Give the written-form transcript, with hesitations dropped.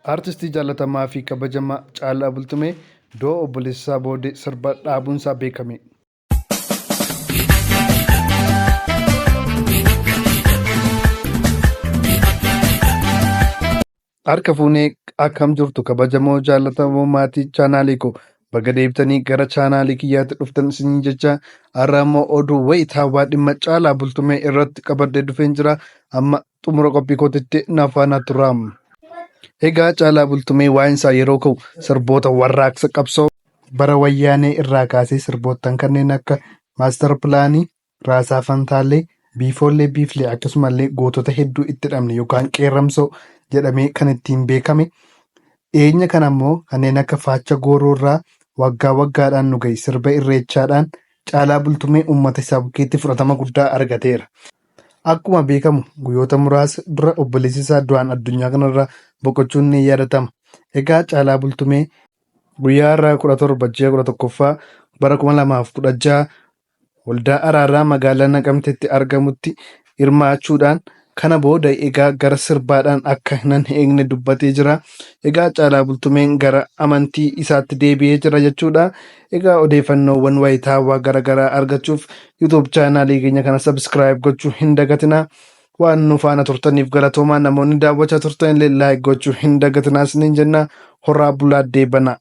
Artistii jaallatamaa fi kabajamaa Caalaa Bultumee du'a obboleessa isaa booddee sirba dhaabuunsaa beekame. Harka fuunee akkam jirtu kabajamoo jaallatamoo maatii chaanaalii koo baga deebitanii gara chaanaalii kiyyaatti dhuftan isiniin jecha har'a immoo oduu wayitaawaa dhimma Caalaa Bultumee irratti qabadhee dhufeen jira amma xumura qophii kootitti na faana turaa. Egaa Caalaa Bultumee waa'een isaa yeroo ka'u sirboota warraaqsa qabsoo bara wayyaanee irraa kaasee sirboottan kanneen akka maastar pilaanii, Raasaa Fantaallee, Biifoollee Biiflee akkasumallee gootota hedduu itti dhabne yookaan Qeerramsoo jedhamee kan ittiin beekame. Dhiyeenya kana immoo kanneen akka Faacha Gooroo irraa waggaa waggaadhaan nu gahe sirba Irreechaadhaan Caalaa Bultumee uummata isaa bukkeetti fudhatama guddaa argateera. Akkuma beekamu guyyoota muraasa dura obboleessi isaa du'aan addunyaa kanarraa boqochuun ni yaadatama. Egaa Caalaa Bultumee guyyaa har'aa 17 ji'a 11ffaa bara 2016 Waldaa Araaraa magaalaa Naqamteetti argamutti hirmaachuudhaan kana booda egaa gara sirbaadhaan akka nan eegne dubbatee jira. Egaa Caalaa Bultumeen gara amantii isaatti deebi'ee jira jechuudha. Egaa odeeffannoowwan wayitaawaa gara garaa argachuuf YouTube chaanaalii keenya kana subscribe gochuu hin dagatinaa. Waan nu faana turtaniif galatoomaa namoonni daawwachaa turtan illee like gochuu hin dagatinaa isiniin jenna. Horaa bulaa deebanaa.